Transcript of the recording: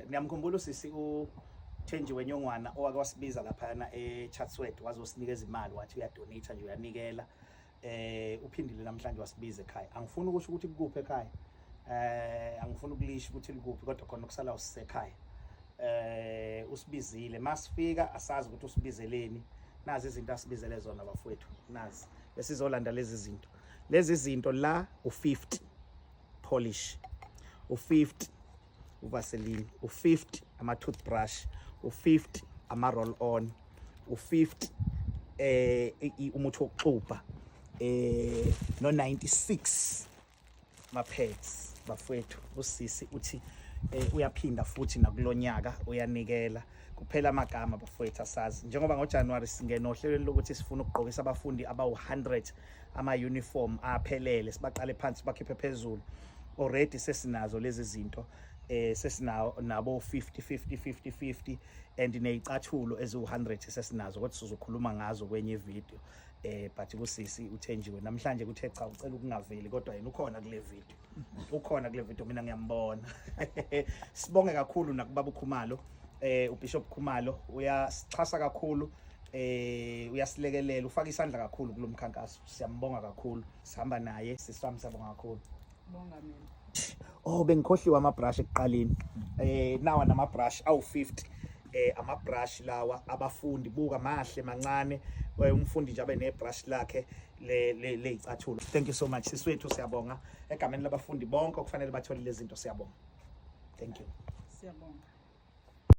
Niyamkhumbula usisi uThenjiwe Nyongwana owake wasibiza laphayana eChatsworth, wazosinikeza imali, wathi uyadonate nje, uyanikela. Uphindile namhlanje wasibiza ekhaya. Angifuni ukusho ukuthi kukuphi ekhaya, angifuni ukulisho ukuthi likuphi, kodwa khona okusala usisekhaya. Usibizile, masifika asazi ukuthi usibizeleni. Nazi izinto asibizele zona bafowethu, nazi besizolanda lezi zinto, lezi zinto la. U50 polish, u50 uvaseline, u50 ama toothbrush, u50 ama roll on, u50 umuthi wokuxubha, no 96 ma pads bafowethu. Usisi uthi uyaphinda futhi nakulonyaka uyanikela. Kuphela amagama bafowethu, asazi njengoba ngoJanuary singena ohlelweni lokuthi sifuna ukugqokisa abafundi abawu-100 ama-uniform aphelele, sibaqale phansi bakhiphe phezulu. Already sesinazo lezi zinto, sesinawo nabo 50 50 50 50 and nezicathulo eziwu-100 sesinazo, kodwa sizokhuluma ngazo kwenye video. But kusisi uThenjiwe namhlanje kuthe cha, ucela ukungaveli, kodwa yena ukhona kule video, ukhona kule video, mina ngiyambona. Sibonge kakhulu nakubaba uKhumalo, uBishop Khumalo uyasixhasa kakhulu, uyasilekelela, ufaka isandla kakhulu kulomkhankaso. Siyambonga kakhulu, sihamba naye. Sisami, siyabonga kakhulu. Bonga mina. Oh, bengikhohliwe ama-brush ekuqaleni. Nawa nama-brush awu-50, ama-brush lawa abafundi, buka, mahle, mancane. Umfundi nje abe ne-brush lakhe ley'cathulo. Thank you so much, siswethu, siyabonga egameni labafundi bonke okufanele bathole lezi zinto. Siyabonga, thank you. Siyabonga.